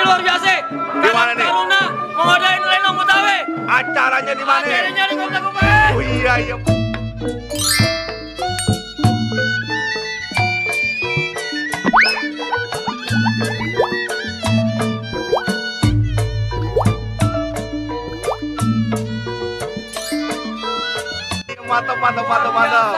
luar biasa. Gimana nih? Taruna mau ngadain Lenong Betawi. Acaranya di mana? Acaranya di Kota Kupang. Oh iya iya. Mantap, mantap, mantap, mantap.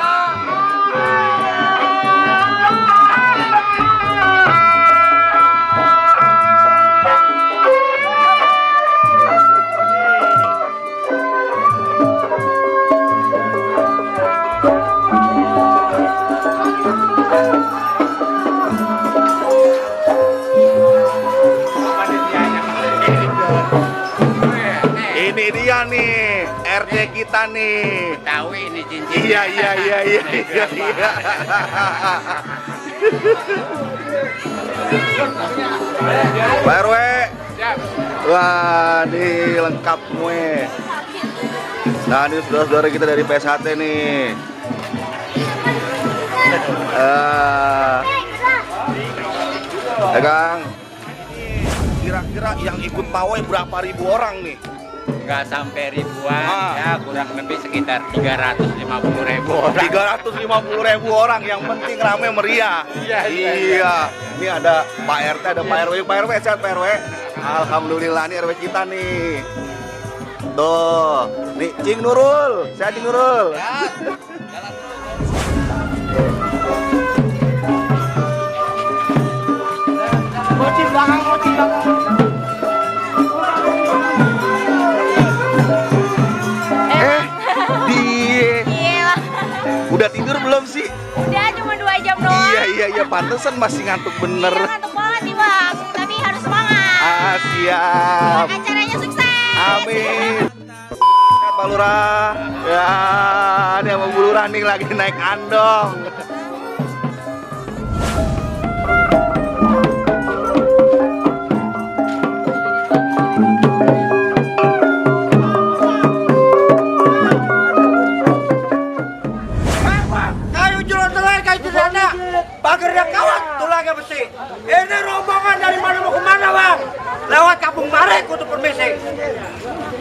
Ini dia nih, RT kita nih. Tahu ini cincin. Iya. Pak RW. Wah, ini lengkap semua. Nah, ini saudara-saudara kita dari PSHT nih. Ya Kang. Kira-kira yang ikut pawai berapa ribu orang nih? Nggak sampai ribuan, ya kurang lebih sekitar 350.000 orang. 350.000 orang, yang penting rame meriah. Iya. Ini ada Pak RT, ada Pak RW. Pak RW sehat Pak RW. Alhamdulillah nih RW kita nih. Tuh, nih Cing Nurul, sehat Cing Nurul. Bocil belakang, bocil belakang. Udah tidur belum sih? Udah, cuma 2 jam doang. Iya, pantesan masih ngantuk bener. Iya, ngantuk banget nih bang, tapi harus semangat. Siap. Acaranya sukses. Amin. Pak Lurah. Ya, ini sama Bu Lurah nih lagi naik andong. Pagernya kawat, tulangnya besi. Ini rombongan dari mana mau kemana bang? Lewat Kampung Marek untuk permisi.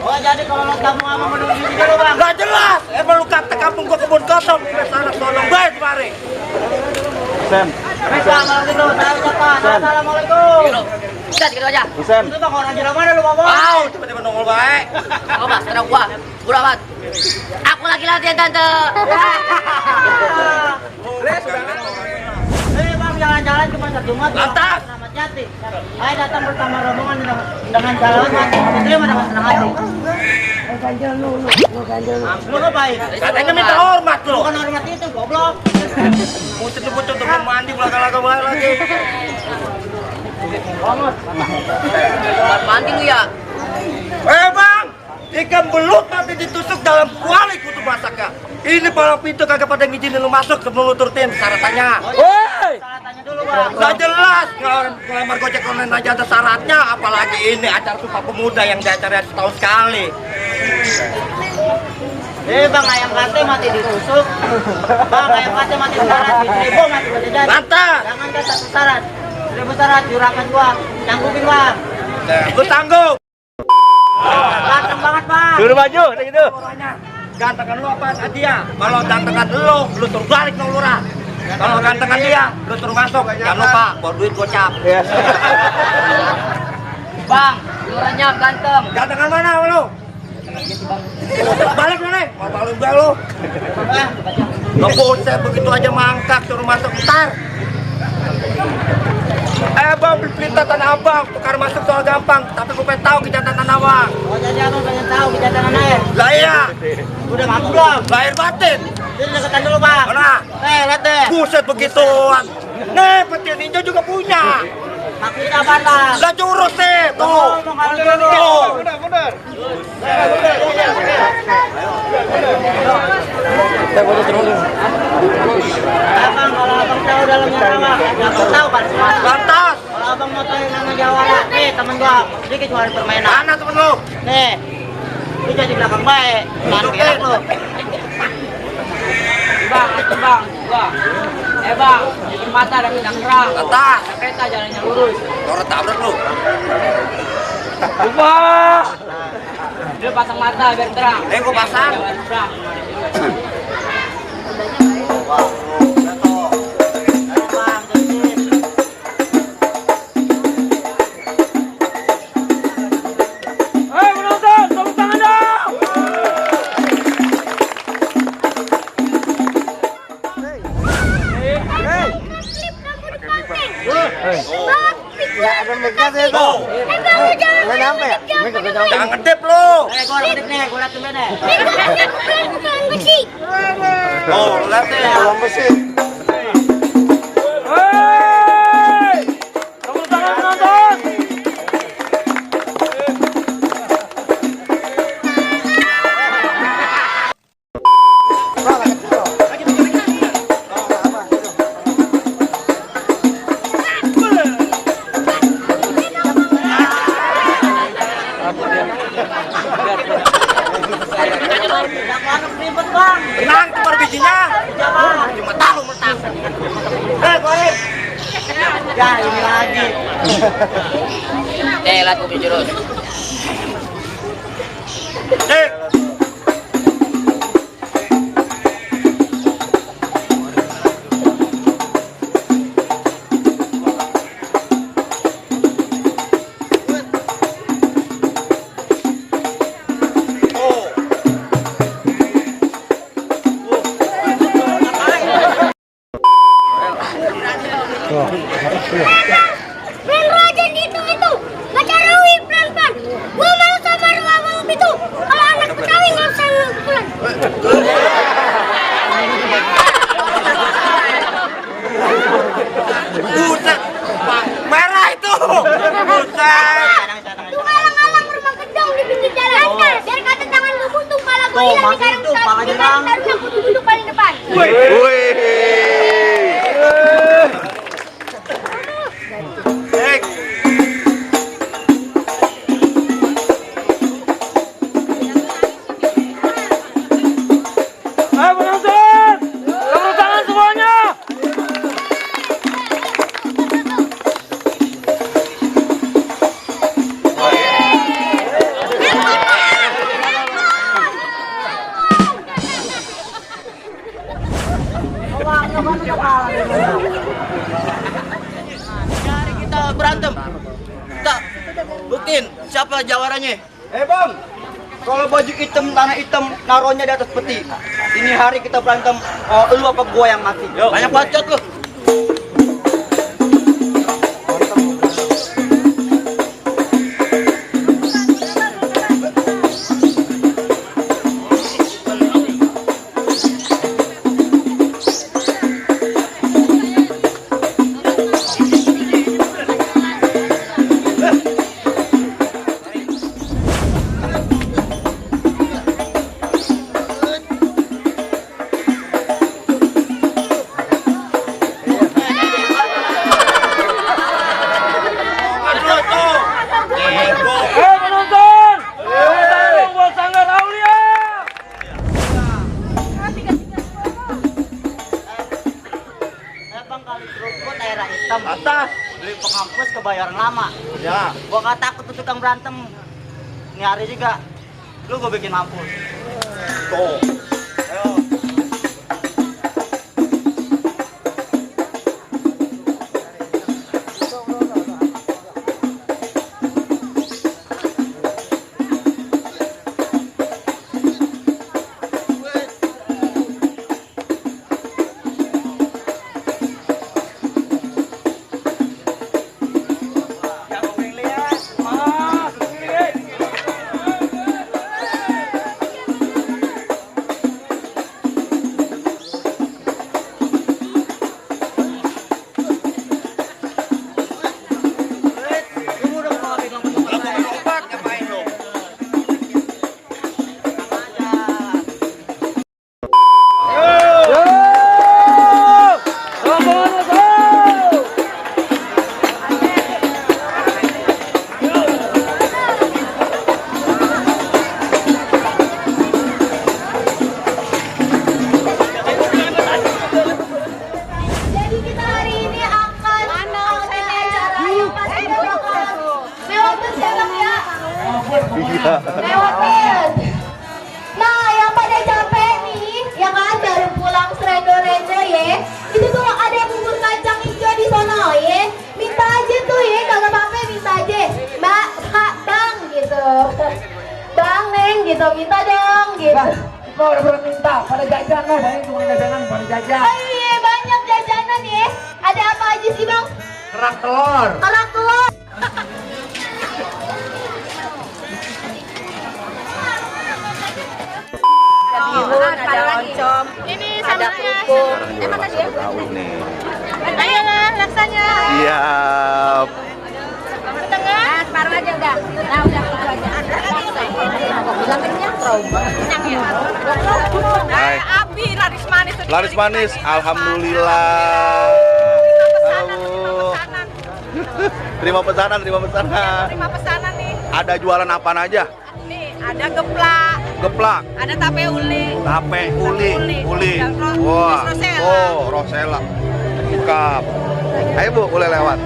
Oh, jadi kalau lewat kampung abang menuju sini dulu bang. Gak jelas, emang lu kata kampung gua kebun kosong. Sana tolong baik Marek. Sen. Baik bang, kalau gitu saya ucapkan assalamualaikum. Udah segitu aja. Sen. Itu bang orang jalan mana lu bang? Wow, tiba-tiba nongol baik. Oh mas, sekarang gua amat. Aku lagi latihan tante. Bang, jalan-jalan cuma satu Jumat. Lantas. Selamat Jati. Saya datang bersama rombongan dengan jalan diterima dengan senang hati. Lu ngapain? Katanya minta hormat lu. Bukan hormat itu, goblok. Pucet untuk mandi belakang-belakang lagi. Mandi lu ya. Bang, ikan belut nanti ditusuk dalam kuali kutu masaknya. Ini para pintu kagak pada ngizinin lu masuk sebelum lu turutin syaratnya. Salah tanya dulu bang. Gak jelas, ngelamar gojek online aja ada syaratnya, apalagi ini acara Sumpah Pemuda yang diacara setahun sekali. Bang, ayam kate mati ditusuk. Bang, ayam kate mati syarat, 1.000 mati berjajan. Lantas, Jangan kan satu syarat. 1.000 syarat, juragan gua. Canggupin bang. lu tangguh. Ganteng banget bang. Suruh maju, kayak gitu. Gantengan lu apa dia? Kalau gantengan lu turun balik nol lurah. Kalau gantengan dia, lu turun masuk. Jangan lupa, bawa duit gocap. Bang, lurahnya ganteng. Gantengan mana lu? Balik lu nih, mau balik gue lu. Ngebut saya begitu aja mangkak, suruh masuk ntar. Bang, berita Tanah Abang, tukar masuk soal gampang, tapi gue pengen tahu kejahatan Tanah Abang. Oh, jadi abang pengen tahu kejahatan air. Lah iya, Udah mampu belum? lahir batin. Jadi deketan dulu bang. Mana? Lihat deh. Buset begituan. Nih, petir ninja juga punya. Maksudnya apa bang? Lah curus sih, tuh. Tuh. Abang, kalau abang tahu dalamnya apa? Abang tahu kan semua. Lantas, Kalau abang mau tahu nama jawara, nih temen gua, sedikit cuma permainan. mana temen lu? Nih, lu jadi belakang baik, jangan enak lu. Bang, gua. Bang, di mata ada bidang kerang. Atas. Kereta jalannya lurus. Orang tabrak lu. Coba. Dia pasang mata biar terang. Gua pasang. Biar terang. Jangan ngedep lu. Gua liat nih, gua liat dulu nih. Oh, lihat deh. Dalam besi. Ribet bang. Tenang, kemar bijinya. Cuma tahu mentang. Goib. Ya ini lagi. Lihat kopi jurus. Cek. Main raja itu baca rawi pelan-pelan. Gua malu sama rumah itu. Kalau anak Betawi nggak usah pulang. Buset. Merah itu. Buset. Tuh alang-alang rumah gedong di pinggir jalan. Biar kata tangan lu buntung pala gua hilang di karung taruh aku duduk paling depan. Wih. Cek. Hari kita berantem. Tak buktiin siapa jawarannya. Bang. Kalau baju hitam, tanah hitam, naruhnya di atas peti. Ini hari kita berantem, lu apa gua yang mati? Banyak bacot lu. Atas. Beli penghapus kebayaran lama. Ya. Gua nggak takut tuh tukang berantem. Ini hari juga lu gua bikin mampus. Tuh. Ayo. Iya. Lewatin. Nah, yang pada capek nih, ya kan baru pulang serendo-rendo ya. Itu tuh ada bubur kacang hijau di sono ya. Minta aja tuh ya, kagak apa-apa minta aja. Mbak, Kak, Bang gitu. Bang, Neng gitu, minta dong gitu. Kau udah minta pada jajan loh, banyak cuma jajanan pada jajan. Oh iya, banyak jajanan ya. Ada apa aja sih Bang? Kerak telur. Kerak telur. Ada oncom. Ini Ada sama kerupuk. Sekarang juga langsung tahu nih. Ayo lah, laksanya. Siap. Ke tengah. Nah, separuh aja udah. Nah, udah itu aja. Bilang kenyang, trauma. Kenyang ya. Hai. Abi laris manis. Laris manis, alhamdulillah. Halo. Terima pesanan, terima pesanan. Terima pesanan nih. Ada jualan apaan aja? Nih, ada geplak, Geplak, ada tape uli. tape, uli. Dan Wah, rosella. oh, rosella. Lengkap. Ayo Bu, boleh lewat.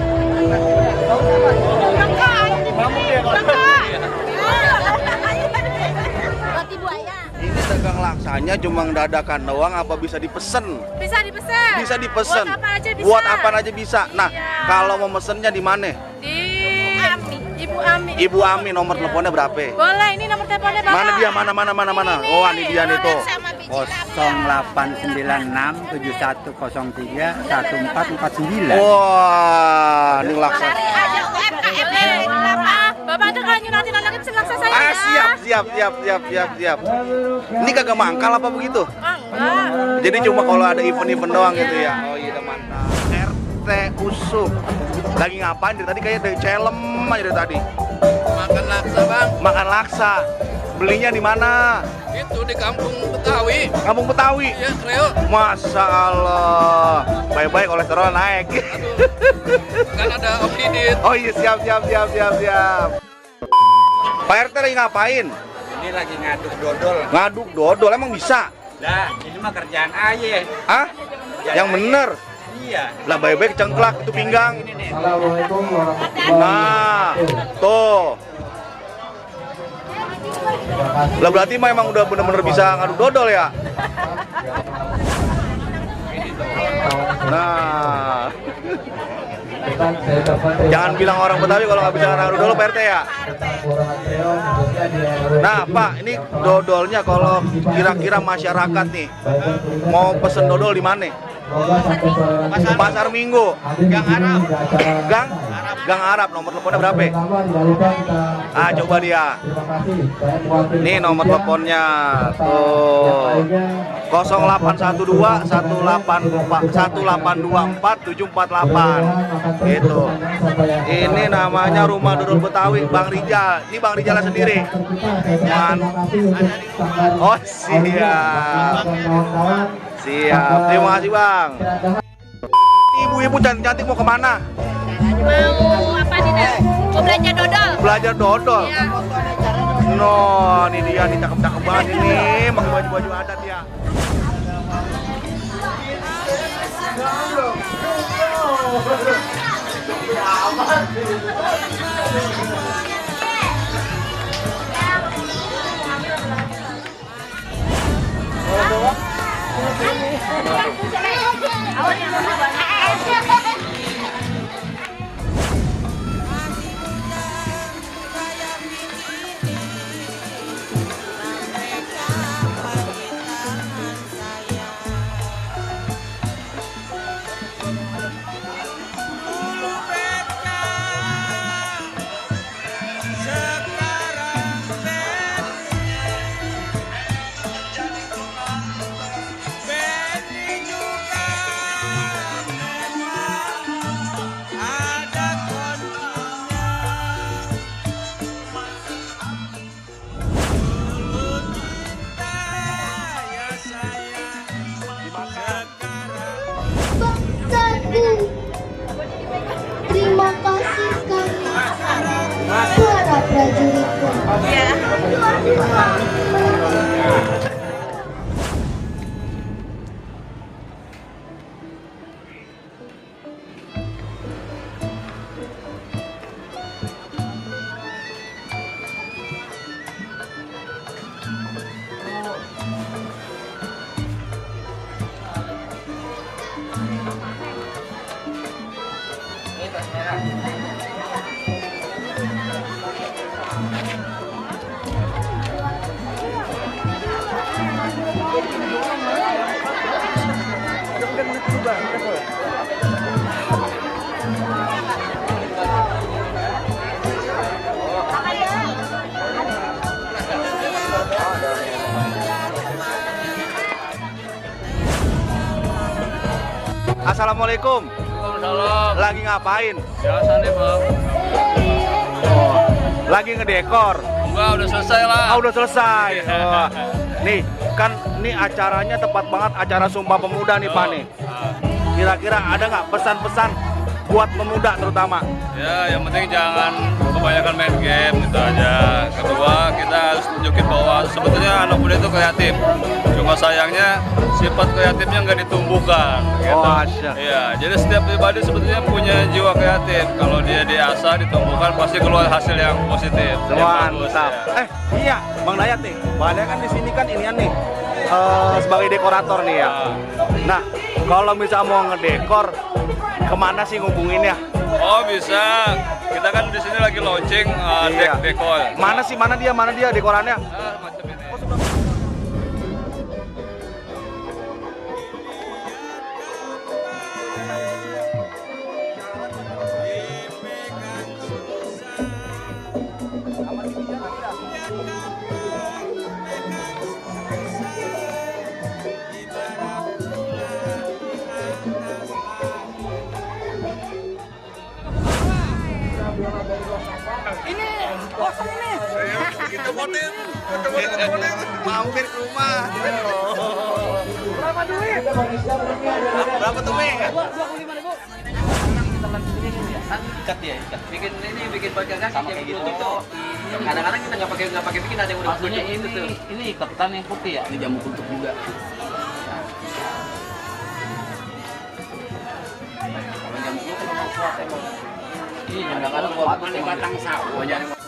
Roti buaya. Ini dagang laksanya cuma dadakan doang apa bisa dipesen? Bisa dipesan. Bisa dipesen. Buat apa aja bisa. Buat apa aja bisa. Nah, Iya. kalau mau mesennya di mana? Di Ibu Ami. Ibu Ami nomor teleponnya berapa? Boleh, ini nomor teleponnya Bapak. Mana dia? Mana? Oh, ini dia nih tuh. 0896 7103 1449. Wah, ini laksa. Cari aja UMKM berapa? Bapak tuh kalau nyunatin anaknya pesen laksa saya Ah, ya. siap. Ini kagak mangkal apa begitu? Enggak. Jadi cuma kalau ada event-event doang gitu ya. Oh iya, mantap. RT Usuk. Lagi ngapain dari tadi? Kayaknya dari celem aja dari tadi. Makan laksa, Bang. Makan laksa. Belinya di mana? Itu di Kampung Betawi. Kampung Betawi. Iya, Kreo. Masya Allah. Baik-baik kolesterol naik. Kan ada Om Didit. Oh iya, siap. Pak RT lagi ngapain? Ini lagi ngaduk dodol. Ngaduk dodol, emang bisa? Nah, ini mah kerjaan ayah. Hah? Yang bener? Iya. Lah baik-baik cengklak itu pinggang. Nah, tuh. Lah berarti mah emang udah bener-bener bisa ngaduk dodol ya? Nah. Jangan bilang orang Betawi kalau nggak bisa ngaduk dodol Pak RT ya. Nah Pak, ini dodolnya kalau kira-kira masyarakat nih mau pesen dodol di mana? Pasar Minggu. Gang Arab. Nomor teleponnya berapa? Ah, coba dia. Nih nomor teleponnya. Tuh. 0812 1824 748. Gitu. Ini namanya Rumah Dodol Betawi Bang Rijal. Ini Bang Rijalnya sendiri. Oh, siap. Terima kasih Bang. Ibu-ibu cantik-cantik mau kemana? Mau apa nih, Nek? Mau belajar dodol. Belajar dodol. Iya. No, ini dia nih cakep-cakep banget ini, pakai baju-baju adat ya. Terima kasih kami para prajuritku. assalamualaikum. Waalaikumsalam. Lagi ngapain? Biasa nih bang. Oh, lagi ngedekor. Enggak, udah selesai lah. Ah, udah selesai. Oh. Nih, kan ini acaranya tepat banget acara Sumpah Pemuda nih Pak nih. Kira-kira ada nggak pesan-pesan buat pemuda terutama? Ya, yang penting jangan kebanyakan main game gitu aja. Kedua, kita harus tunjukin bahwa sebetulnya anak muda itu kreatif. Cuma sayangnya sifat kreatifnya nggak ditumbuhkan. Gitu. Oh, asyik. Iya, jadi setiap pribadi sebetulnya punya jiwa kreatif. Kalau dia diasah, ditumbuhkan, pasti keluar hasil yang positif. Yang bagus, Mantap. ya. Iya, Bang Dayat nih. Bang Dayat kan di sini kan inian nih sebagai dekorator nih ya. Nah, kalau misal mau ngedekor, kemana sih ngubunginnya? Oh bisa, kita kan di sini lagi launching Iya. dek dekor. Mana sih? Mana dia dekorannya? Macam ini. Kita model. Mampir ke rumah. Berapa duit? Berapa tuh, Ming? Ikat ya, ikat. Bikin pakai gas sama kayak gitu. Kadang-kadang kita nggak pakai bikin ada yang udah maksudnya ini iketan yang putih ya. Ini jamu kutub juga. Kalau jamu kutub emang kuat emang. Iya, kadang-kadang kuat batang sawo.